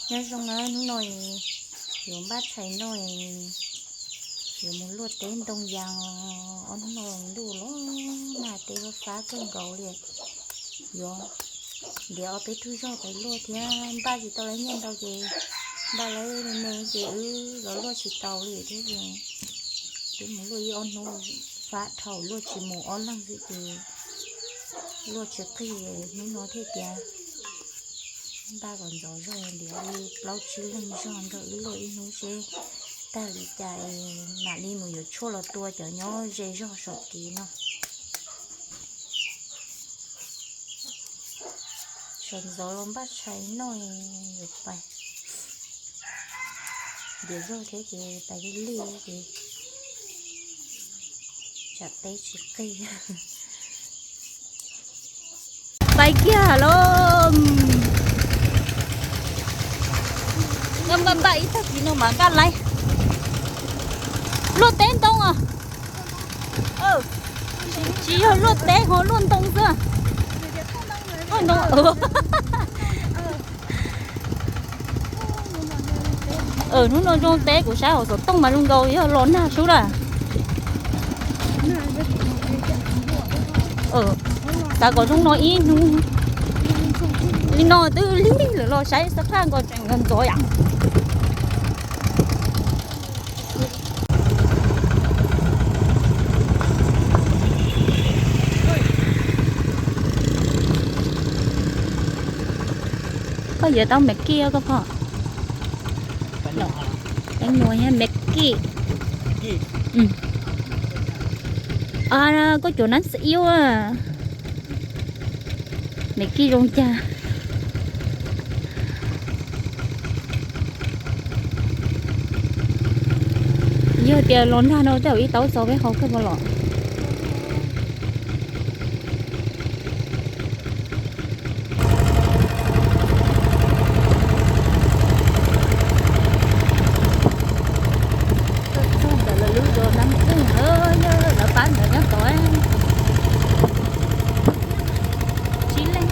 Nyob zoo na, hnub no yuav npaj tshais no, yuav mus luaj teb ntoo yas. Ob hnub no ntuj los nag, teb fab kawg nkaus li. Yuav ntiav ob peb tug zog pais luaj thiab, npaj tsis tau lawv nyiaj ntau ces npaj lawv me me ces wb los luaj tsis tau li thiab ces twb mus luaj ib ob hnub, fab dhau luaj tsis mus ob leeg xwb ces luaj tsis qig, hnub no thiaj tias npaj kom ntxov zog ntiav li plaub tsib leeg zog nrog wb luaj ib hnub seb tag li cas mam li mus yuav tshuaj los tua cov nyob ze zog saum kev no. Sawv ntxov los npaj tshais noj, yuav pais ntiav zog thiab ces pais li li ces tsam teb tsis qig. Pais kiag los. Npaj npaj ib tag kis no mas npaj laib. Luaj teb ntoo os. Tsis yog luaj teb ho luaj ntoo xwb. Hnub no zoo teb, kuv saib hauv xov tooj mas zoo nkaus yog los nag sub lawm. Xav kom zoo no ib hnub li no twb lig lawm los saib xab phaj nkaus tseem ntxov yam. Koj yuav tau me kij koj pom. Teeb nua thiab me kij. Koj cuam nab xi iub. Me kij zoo cas. Yog tias los nag no tej zaum ib taub txaus peb hau kawg pab los. Txog ntawm lawv lub zos Nab Pwj na, yog lawv pab ntawd nyob tod. Tsib leeg.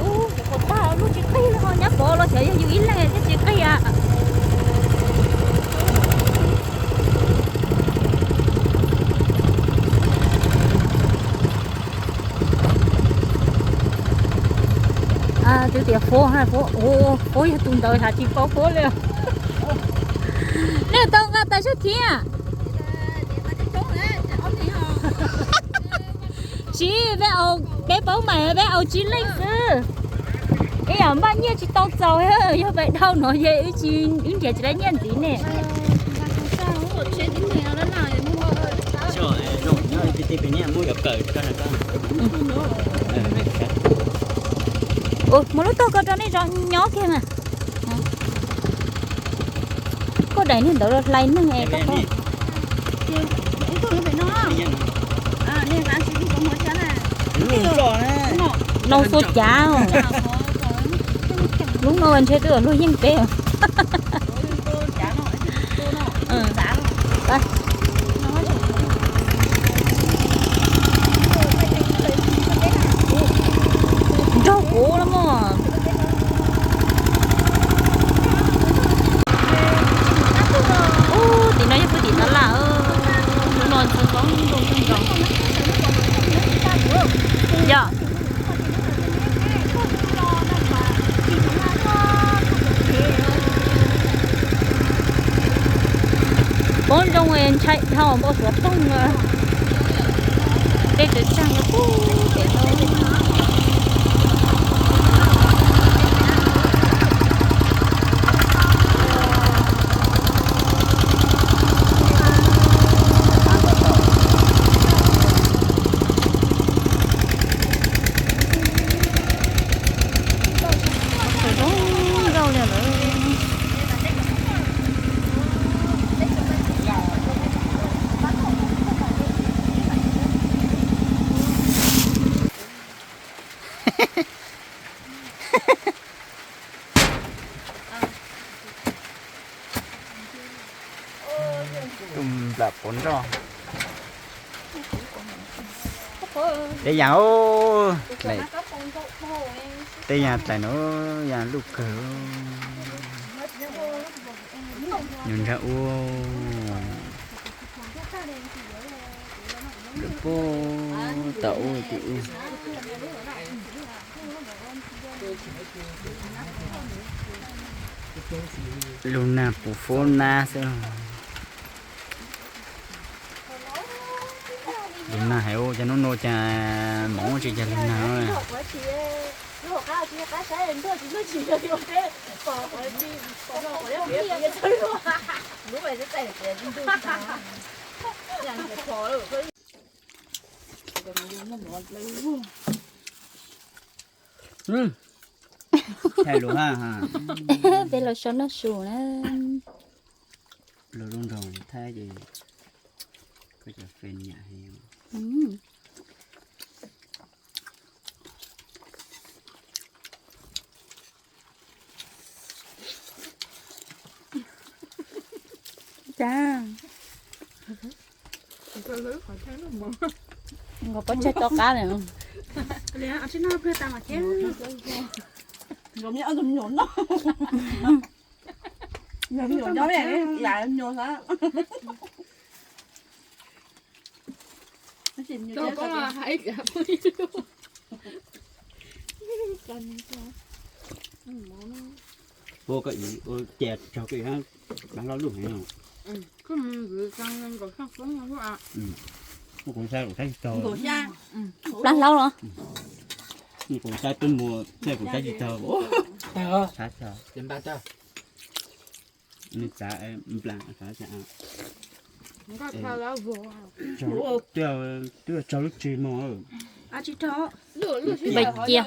Ub, cov puas tag luaj tsis qig li ho, nyab pov los xyov yog yus ib leeg thiaj tsis qig a. Twb tias Fuab, Fuab, Fuab yog tus ntawd has tsis paub Fuab li. Nej tau nqa tas sab khiv. Tsis, peb au, peb paub mas peb au tsib leej xwb. Ib yam npaj nyiaj tsis tau txaus, yog pais dhau no ces wb tsis, wb nrhiav tsis tau nyiaj ntxiv ne. Ua, muab lub tog ko rau nej zov nyob kiag mas. Koj daim niag ntawd los hlais neeg es koj. Noj xua cav. Lub no ntshe twb luag yeej peb. Nrog kuv los mas. Ub, tim no yog pw tim tab laj, lub no ntxhov zoo zoo zoo. Yog. Poob zoo ntshai dhau npau suav toog. Tej tsav tsaag nyob puag pem no. Zoo nkauj li lawm. Tus nplam pov nroj. Deb yas, Tej yas dlaim no yas luj kawg. Nyuam ntsag ua, lub pob tau ua tim ub. Lub nag puv fuab nab xwb. Lub nag hais ua cas hnub no cas moov tsis yog lub nag. Thaij lus ha. Peb los so noj su na. Lus lub nroog Thaib ces koj cov fan nyam heev. Cas nkaus pob tsag to qab lawm. Ua koj ua ces raug koj ib hab, plab hlob lub heev. Kuv saib kuv saib tsis taug. Plab hlob los? Kuv saib twb mus saib kuv saib tsis taug. Nws txav nplas, twb tsaug lub tswv mog. Npais cia.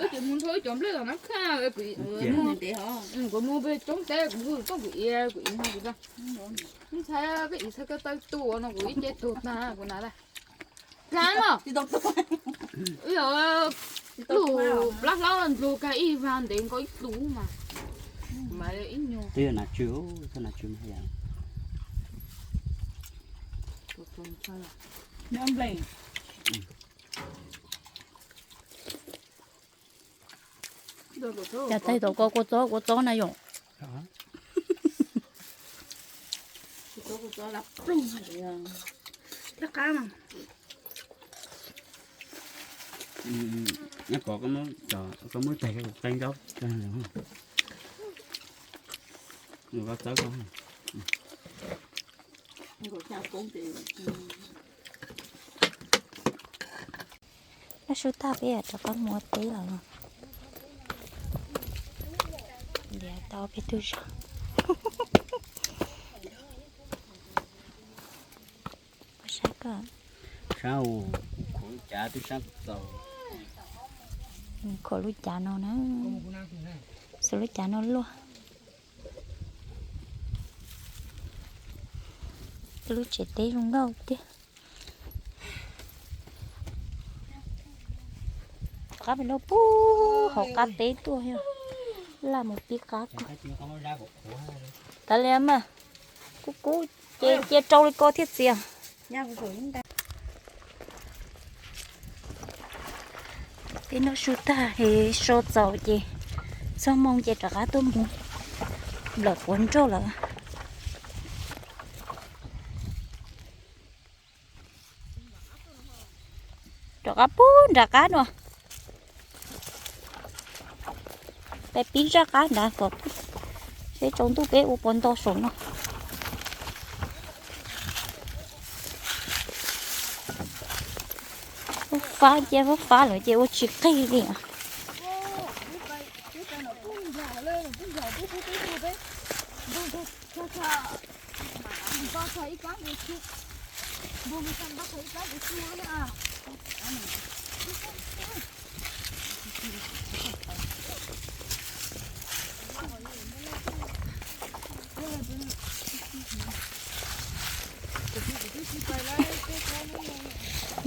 Kuv mus pem coob teb kuv hu tooj kuv iav kuv iav no kuv ntshai koj ib txhais koj taw tu no kuv ib ce tug tag kuv na. Plab mog. Lub plab hlob nplug kag ib vag ntev nkaus ib tug mas. Mas ib nyuag. Twb yog nas tsw, koj nas tsw mas yam. Cas taig tau koj kua txob kua txob na yom. Nyob ko koj muab taig koj qee zaub, koj txawb koj. Noj su tag peb rov qab mus ua teb lawm. Liav tau peb tug zog. Saib koj. Saib, khuam lub cav twb sab txaus. Khuam lub cav no na. Xuas lub cav no luaj. Lub tsev teb zoo nkauj tiag. Rov qab pem no puag hauv qab teb tuaj yog laj mus pib qab tuaj. Tas li mas, kub kub ces cia rau li ko thiaj txias. Peb noj su tag es so txaus ces txog moo ces rov qab tuaj mus nplawm quav nroj lawm. Rov qab pub nram qab no. Peb pib zaj qab nrad kom seb tsaus ntuj peb ua puas nto saum no. Fab fab ces fab fab lawm ces ua tsis qig li.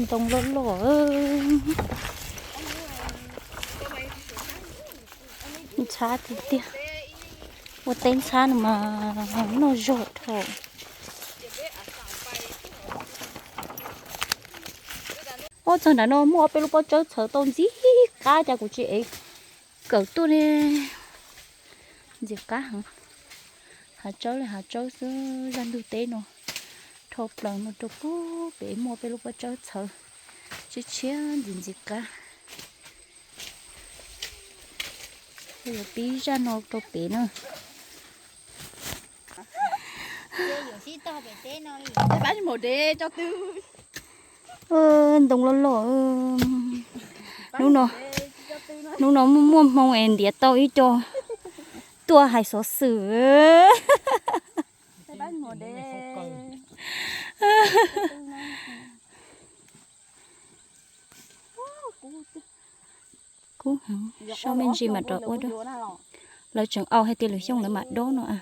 Ntoo loj loj. Ntxhab tiag tiag. Ua teb ntxhab no mas noj zog dhau. Ua txog nram no muaj ob peb lub pob tsawb txhawv tau ntxim qab cas kuv tsis ev. Kawm tuaj ne, ntxim qab heev. Hav tsawb li hav tsawb xwb, zaj ntug teb no rho plaws no rau pub pem muaj peb lub pob tsawb txhawv tshiab tshiab ntxim ntxim qab. Yuav pib zaj no rau pem na. Ntoo loj loj. Hnub no, hnub no muaj muaj hmoo es ntiav tau ib co tuaj hais xov xwm. Kub heev, so me ntsis mam rov ua dua. Lawv tseem au hais tias lwm xyoo lawv mam dob no a.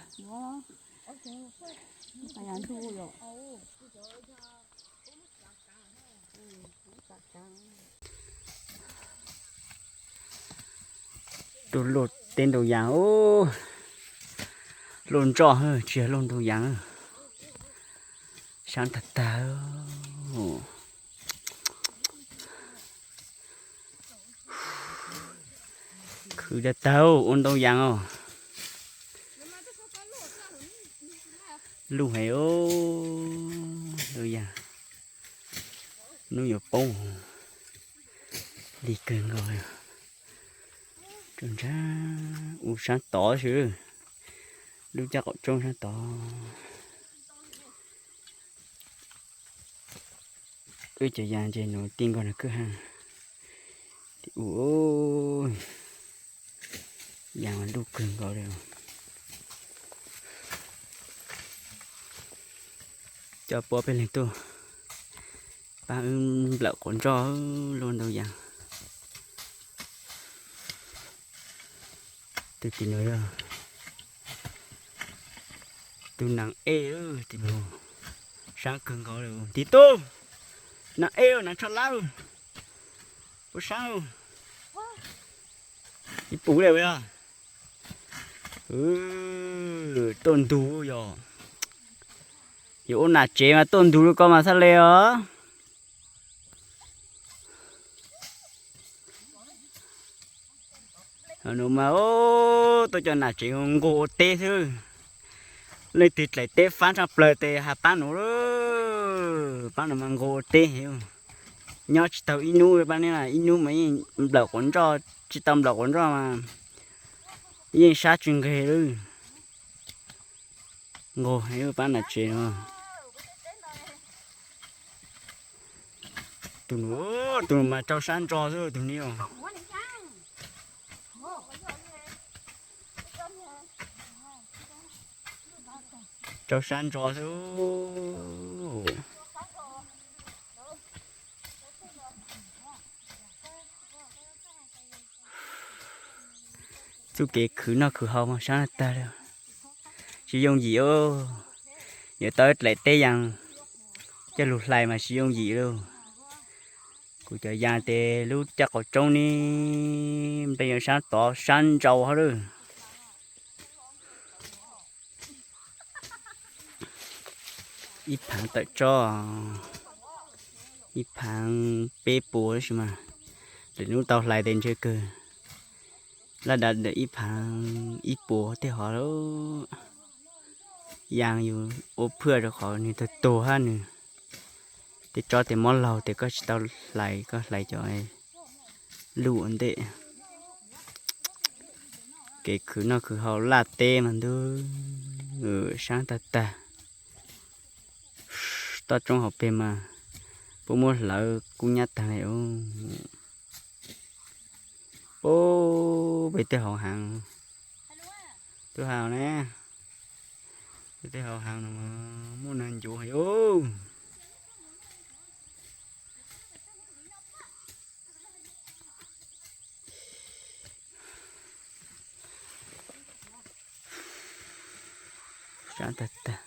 Tus luj teb ntoo yas, luj ntsoj tsis yog luj ntoo yas, sab tag tag. Khwv tag tag ua ntoo yas os. Luj heev os, ntoo yas. Hnub yuav poob, lig kawg nkaus. Rau ntsab u sab tod xwb, lub caj qaum roob sab tod. Wb cov yas ntses no ti nkaus nram kwj ha. Tim u, yas mas luj kawg nkaus li. Coj puab peb leeg tuaj pab wb nplawm quav ntsoj, luj ntoo yas. Tus tim no yog tus nas ej, tim no sab kawg nkaus li. Tim tub, nas ej, nas tsho lab, puas sab, ib pum li yog. Tuaj ntug yog, yuav ua nam tsev mas tuaj ntug li ko mas xab le os. Nuav mas tuaj cov nam tsev nqus ua teb xwb. Leej twg dlaim teb fab tshaj plaws tes has pab nuav, pab nuav mas nqus ua teb. Nyob tsis tau ib hnub, pab neb ib hnub mas yeej nplawm quav ntsoj, tsis tau nplawm quav ntsoj mas yeej sab tsis nqig lawm. Nqus heev pab nam tsev no. Tus nus, tus nus mas rau sab ntso xwb tus ni os. Rau sab ntso xwb. Txuj kev khwv noj khwv haus mas sab tag li. Tsis yooj yim, yuav tau dlaim teb yas coj lug hlais mas tsis yooj yim lauj. Kuv cov yas tes lub caj qaum roob ne, nplej yog sab tod sab ntsau hab lawm. Ib phaav tawm tsob, ib phaav peb puas tab sis mas lwm hnub tau hlais tes ntshe kawg. Laj dav ib phaav ib puas tej hov lauj. Yas yus ua phwaj rau qhov nws tug tug hab nws tej tsob tes mob laug tes koj tsis tau hlais, koj hlais cov luj ua ntej. Kev khwv noj khwv haus laj teb mas ntuj, sab tag tag. Toj roob hauv peg mas puab muab hlawv kub nyab tag li. Puab peb tej hauv heev, tub hau ne, peb tej hauv heev no muaj neeg ncuav heev. Sab tag tag.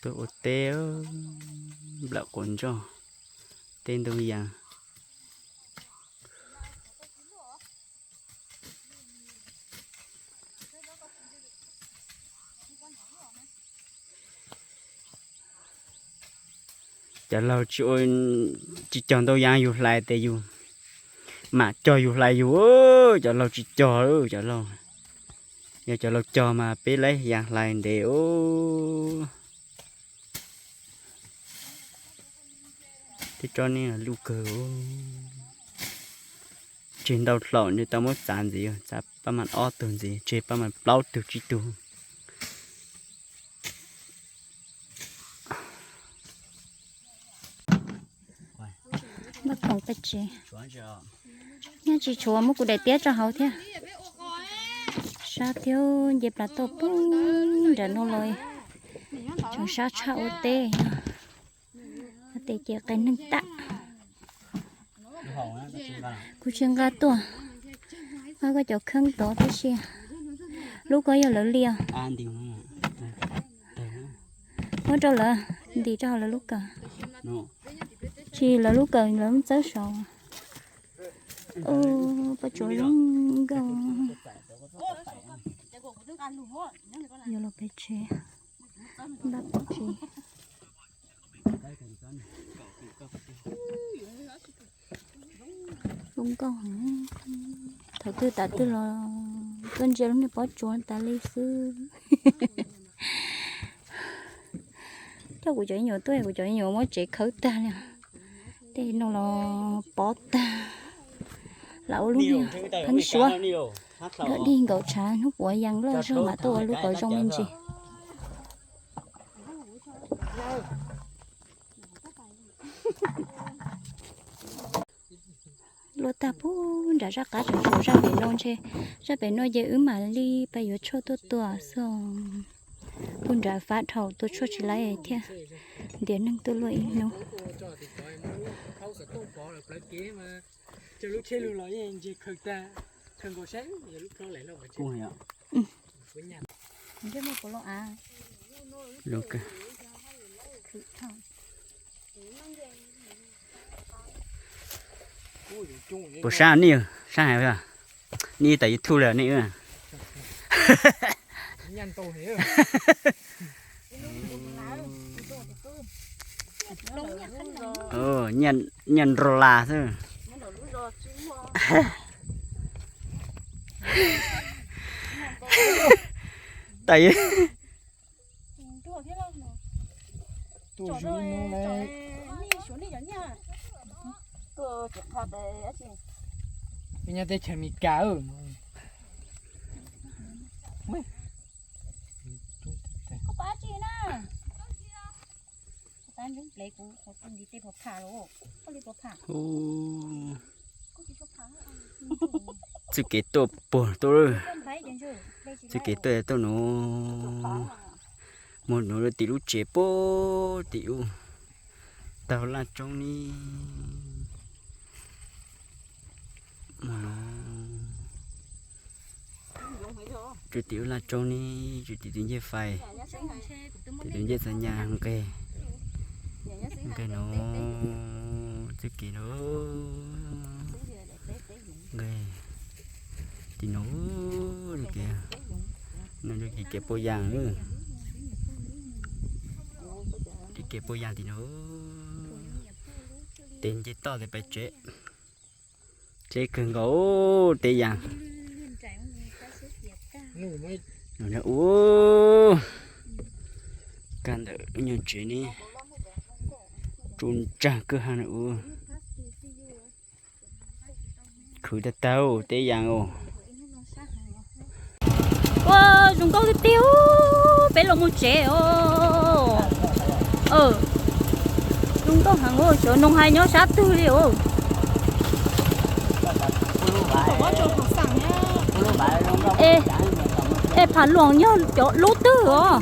Tuaj ua teb, nplawm quav ntsoj, teb ntoo yas. Cov laug tsis ua, tsis cog ntau yas yus hlais tes yus mam cog yus hlais yus, cov laus tsis cog, cov laus, yog cov laus cog mas peb laib yas hlais ntev os. Tej tsob ne luj kawg. Tseg ntau hlaum nws tau muab txav ntxiv, txav pab mas ob tug ntxiv, tseg pab mas plaub tug tsib tug. Npaj khoom peb tsev, nyob tsis tshuav muab kuv daim tiab tso hauv thiab. Sab thiab nce plas toj pub nram no los tseem sab tshaj ua teb. Ua teb ces qias neeg tag. Kuv tsis nqa tuaj, nqa koj cov kheeb tod tib si. Lub ko yog lawv li os. Muab rau lawv, ntim rau hauv lawv lub kawm. Tsis lawv lub kawm lawv txawb saud. Pob tsuas zoo nkauj. Yuav los pem tsev, npaj pem tsev. Zoo nkauj heev. Thaum twg tam twg los tuaj ntsia lub niag pob tsuas tas li xwb. Coj kuv cov me nyuam tuaj, kuv cov me nyuam muab tsev khawb tag li. Tej no los pov tag, lam ua lub niag pheeb suab. Dog dig nkaus tshav hnub puav yees loj zog mam tuaj ua lub qhov zoo me ntsis. Luaj tag pub nram zaj qab tseem tshuav zaj pem no ntshe, zaj pem no ces wb mam li pais yuav tshuaj tuaj tua xwb. Pug nrad fab dhau tua tshuaj tsis laib thiab, ntiav neeg tuaj luaj ib hnub. Puas sab nej, sab heev, nej tas YouTube lawm nej. Nyiaj nro las xwb. Tas nyob teb chaws Amelikas. Txoj kev tuaj puag tuaj, txoj kev tuaj tuaj nuv, muag nuv rau tim lub tsev puag tim ub, taug laj roob ni. Muag nuv rau tim ub laj roob ni, rau tim tus ncej fais, tim tus ncej txas nyas nqes, nqes nuv txoj kev nuv, nqes tim nuv, nuv kev, kev puas yas, kev puas yas tim nuv. Tes nce toj tes pais tsev. Dleb kawg nkaus, tes yas. Ub, kag ntawm nyuag tsev ne, tsuas ntsag kawg ha na ub. Khwv tag tag tes yas os. Ua zoo nkauj tiag tiag, peb los mus tsev os. Zoo nkauj heev, xyov noog hais nyob sab twg li os. Es pham luam yog cov lub twg os?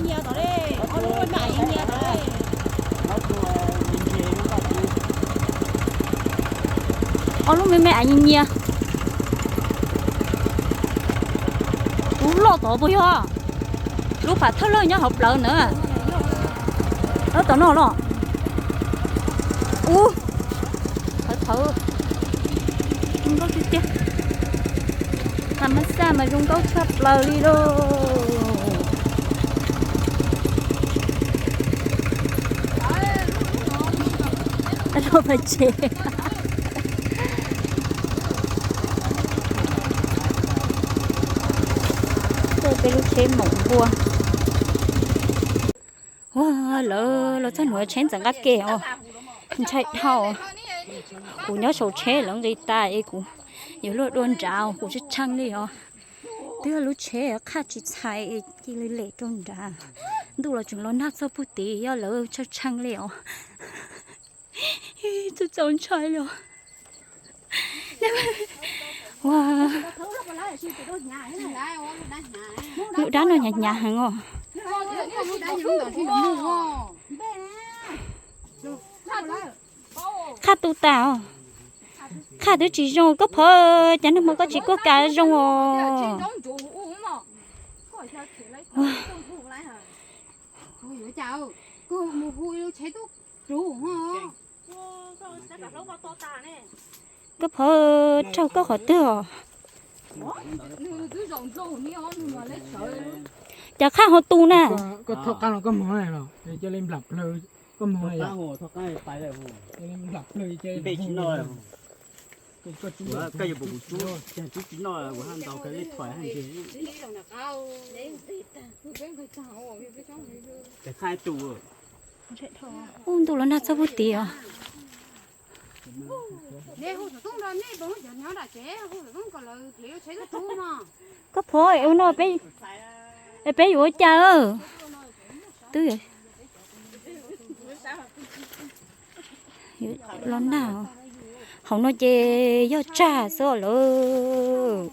Ob lub me me aiv nyias nyias. Kuv loj tod puas yog? Lub pham thawj loj nyob hauv plawv na. Lub tom no los. Ub, thawv thawv. Zoo nkauj tiag tiag. Tham mas xaj mas zoo nkauj tshaj plaws li lauj. Rau pem tsev. Peb lub tsheb maum npua. Ua, lawv los txog nram tsheb ntxeev qab ke os. Ntshai dhau. Kuv nyob saum tsheb lawv nqis tas es kuv yuav luag dua nrad, kuv tshee tshee li os. Twb yog lub tsheb qhaj tsis txhais, cia li lem rau nrad. Ntuj los tseem los nag txog puag tid, yog lawv tshee tshee li os. Txaus ntshai li os. Ua, lub dab no hnyav hnyav heev os. Qhaj tu tas os. Qhaj twb tsis zoo, koj phav, cas nag hmo koj tsis kuaj kav zoo os. Koj phav, raug koj qhov twg os? Cas qhaj ho tu na? Koj thauj qab los koj moog los cia li nplam plawg, koj moog. Ub, ntuj los nag txog puag tid os. Koj phav, ua no peb yuav ua cas? Twb los nag, hauv no ces yog tsag xwb lawm.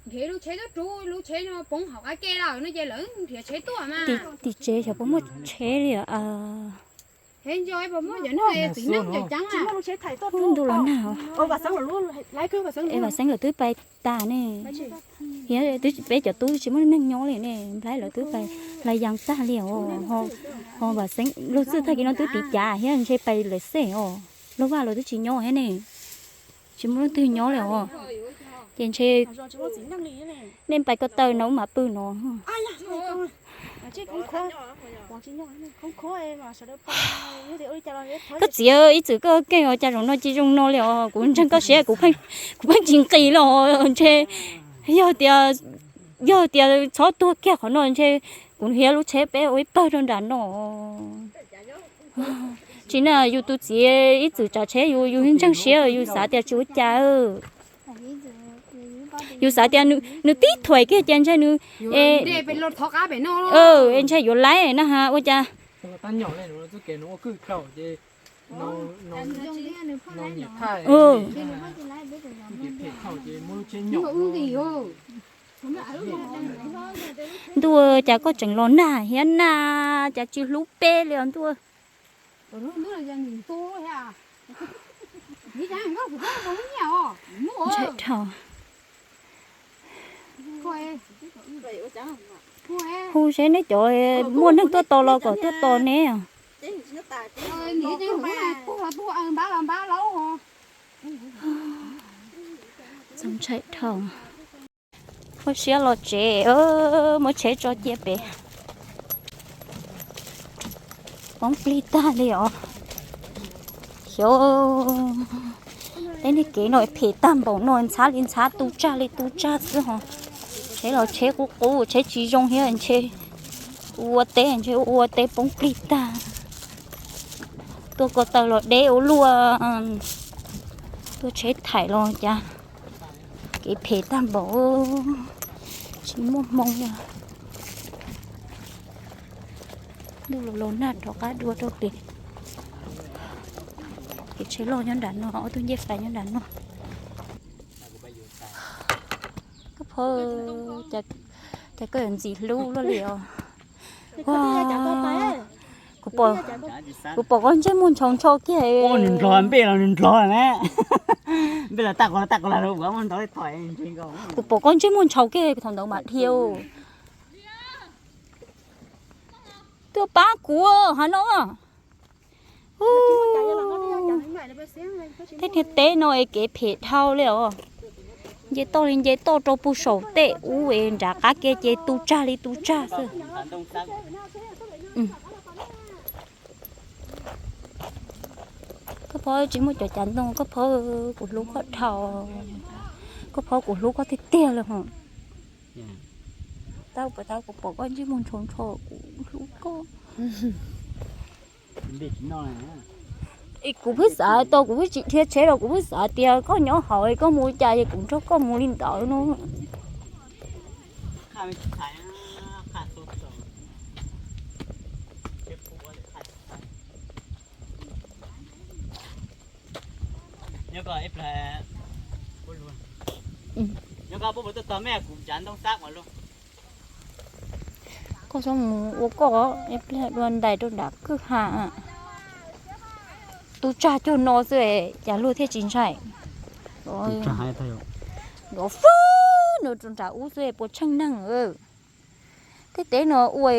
Nrhiav lub tsheb tuaj rub, lub tsheb no poob hauv qab ke lawm no ces lawv nrhiav tsheb tuaj mas. Tim tsev xyov puas muaj tsheb li. Ntuj los nag. Es Vam Xeeb lawv twb pais tas ne. Thiab peb cov tub tsis muaj neeg nyob li ne, Nplhaib lawv twb pais lais yas tag li os. Ho Vam Xeeb luag txwj tag kis no twb tiv cav thiab ntshe pais lawm xwb os. Luag vaj los twb tsis nyob thiab ne, tsis muaj leej twg nyob li os. Ces ntshe nej pais ko taw no ub mam pw no. Koj txiv, ib txwm koj keej os, cas zaum no cia zoo no li os, kuv ntseeg koj siab, kuv pheej tsis nqis los ntshe, yog tias, yog tias txhob tuag kiag qhov no ntshe kuv hiab lub tsheb peb ua ib pawg rau nram no. Tsis na, yus tus txiv ib txwm tsav tsheb, yus ntseeg siab, yus xav tias tsis ua cas. Yus xav tias nws tib thuam kiag ces ntshe nws, ntshe yuav laib na ha, ua cas. Ntuj, cas koj tseem los nag thiab na, cas tsis hlub peb li os ntuj. Ntshai dhau. Hu seb neb cov muaj neeg tuaj tos los kom tuaj tos neb. Txaus ntshai dhau. Ua siab los tsev, muab tsheb tso cia pem. Poob plig tag li os. Xyov, teb niag kev no phem tag npaum no, ntxhab li ntxhab, tu tsag li tu tsag xwb ho. Tsheb los tsheb qub qub, tsheb tsis zoo thiab ntshe. Ua teb ntshe ua teb poob plig tag. Tua ko taw los deb ua luaj, tua tsheb thaim los cas kev phem tag npaum, tsis muaj hmoo li. Ntuj los los nag rov qab dua rau pem. Kev tsheb loj nyob nram no, ob tug ncej fais nyob nram no. Koj phav, cas koj yuav ntxim hlub luaj li os. Kuv pom koj ntsej muag ntshaus ntsho kiag. Nws nrog npej los nws nrog na. Npej los taj qo taj qo los ua muab ntov li thom. Kuv pom koj ntsej muag ntshaus kiag thaum ntawd mam dhia. Tuaj pab kuv hav no. Tej niag teb no es kev phem dhau li os. Nce toj li nce toj rau puag saum tej ub es nram qab ke ces tu tsag li tu tsag xwb. Koj phob tsis muaj cov cav ntoo, koj phob kuv hlub koj dhau, koj phob kuv hlub koj tiag tiag li hos. Tab sis kuv pom koj ntsej muag ntshaus ntsho kuv hlub koj. Kuv pheej xav tau, kuv pheej tsis dhia tsheb los kuv pheej xav tias koj nyob hauv koj mus li cas es kuv nrog koj mus li ntawd no. Koj txhob mus ua koj, dua ntais rau nram kwj ha. Tu tsag cog no xwb cas luag thiaj tsis ntshai. Nrov fwb no rau nram ub xwb puas tsheej neeg. Tej teb no ua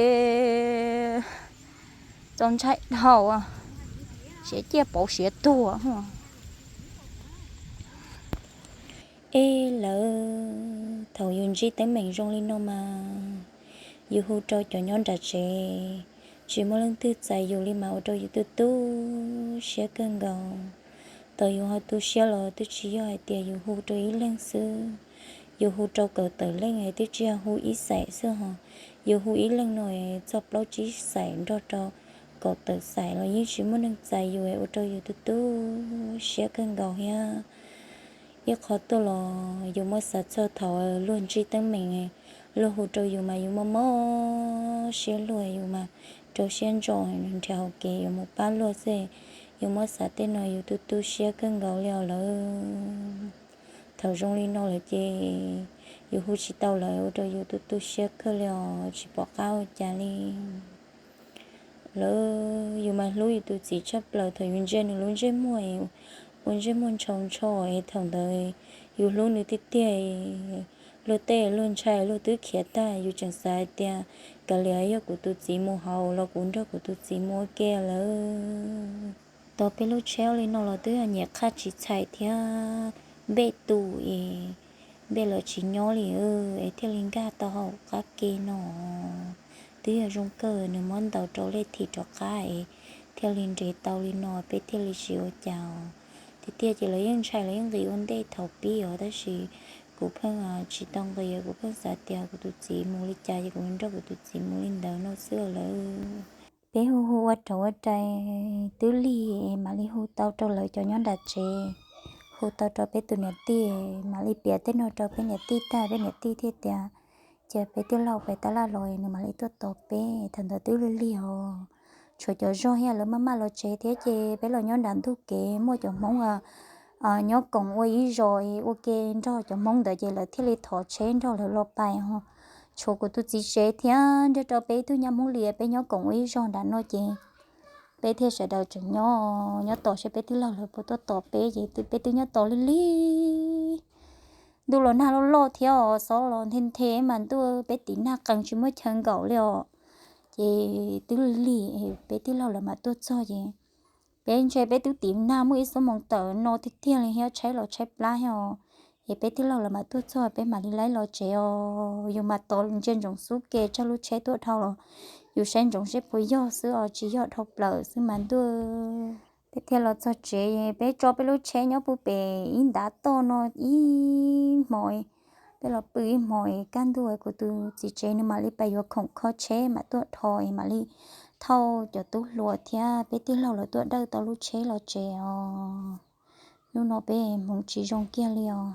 txaus ntshai dhau, siav ciaj pauv siav tuag. Ej lawv, thaum yus ntsib teeb meem zoo li no mas yus hu rau cov nyob nram tsev, tsis muaj leej twg txais yus li mas ua rau yus tu tu siab kawg nkaus. Thaum yus ho tu siab los twb tsis yog hais tias yus hu rau ib leeg xwb, yus hu rau kaum tawm leej es twb tsis yog hu ib xaim xwb hos, yus hu ib leeg no txog plaub tsib xaim nrog rau kaum tawm xaim los yeej tsis muaj neeg txais yus ua rau yus tu tu siab kawg nkaus thiab. Ib qho tuaj los yus muab xav txog thaum luag ntsib teeb meem, luag hu rau yus mas yus mob mob siab luag, yus mas rau siab ntso nrhiav hauv kev yuav mus pab luag xwb. Yus muab xav tej no yus tu tu siab kawg nkaus li os lawv. Thaum zoo li no lawm ces yus hu tsis tau lawm ua rau yus tu tu siab kawg li os, tsis pom qab ua cas li. Lawv, yus mas hlub yus tus txiv tshaj plaws, thaum yus ntsia nws lub ntsej muag ua ntsej muag ntshaus ntsho es thaum ntawd yus hlub nws tiag tiag. Luag tej luag ntshai luag twb khiav tag, yus tseem xav hais tias kav liam yog kuv tus txiv mus hauv los kuv nrog kuv tus txiv mus ua ke lawm. Tos peb lub tsheb li no los twb yog nyiam qhaj tsis txhais thiab, npej tus es npej los tsis nyob li es thiaj li nkag tau hauv qab ke no. Twb yog zoo kawg nws muab ntaus rau lej thim rov qab es thiaj li nres tau li no peb thiaj li tsis ua cas. Tiag tiag ces lawv yeej ntshai lawv yeej nqis ua ntej thaum pib os, tab sis kuv pheej tsis tau nqis, kuv pheej xav tias kuv tus txiv mus li cas ces kuv nrog kuv tus txiv mus li ntawd no xwb lawv. Peb hu hu ua rau ua rais twb lig mam li hu tau rau lawv cov nyob nram tsev, hu tau rau peb tus niam tij, mam li piav tej no rau peb niam tij tag peb niam tij thiaj tias cia peb tij laug pais tab laj los nws mam li tuaj tos peb. Thaum ntawd twb lig lig os, tshuav cov zog thiab lawv maj maj los tsev thiab ces peb los nyob nram ntug kev muaj cov Hmoob nyob koom ua ib zos ua ke nrog cov Hmoob ntawd ces lawv thiaj li thov tsheb nrog lawv los pais os. Tshuav kuv tus txiv tsev thiab nrog rau peb ib tug nyab Hmoob Lias peb nyob koom ua ib zog nram no ces peb thiaj sawv daws tseem nyob nyob tos saib peb tij laug lawv puas tuaj tos peb ces peb twb nyob tos lig lig. Ntuj los nag loj loj thiab os, xob los nthe nthe mas ntuj peb tim nag qees tsis muaj chaw nkaum li os. Ces twb lig lig peb tij laug lawv mam tuaj txog ces peb ntshe peb twb tim nag muaj ib xuab moos tawm no tiag tiag li thiab tshaib los tshaib plab thiab os. Es peb tij laug lawv mam tuaj txog peb mam li laib los tsev os. Yus mas tos ntsia ntsoov xub ke tsawg lub tsheb tuaj dhau los yus saib ntsoov seb puas yog xwb os, tsis yog dhau plaws xwb mas ntuj. Peb thiaj los txog tsev, peb tso peb lub tsheb nyob puag pem ib ntav toj no ib hmos, peb los pw ib hmos es kaj ntug kuv tus txiv tsev nws mam li pais yuav khoom kho tsheb mam tuaj dhos es mam li thauj cov tub hluas thiab peb tij laug lawv tuaj dawj tau lub tsheb los tsev os. Hnub no peb hmoov tsis zoo kiag li os.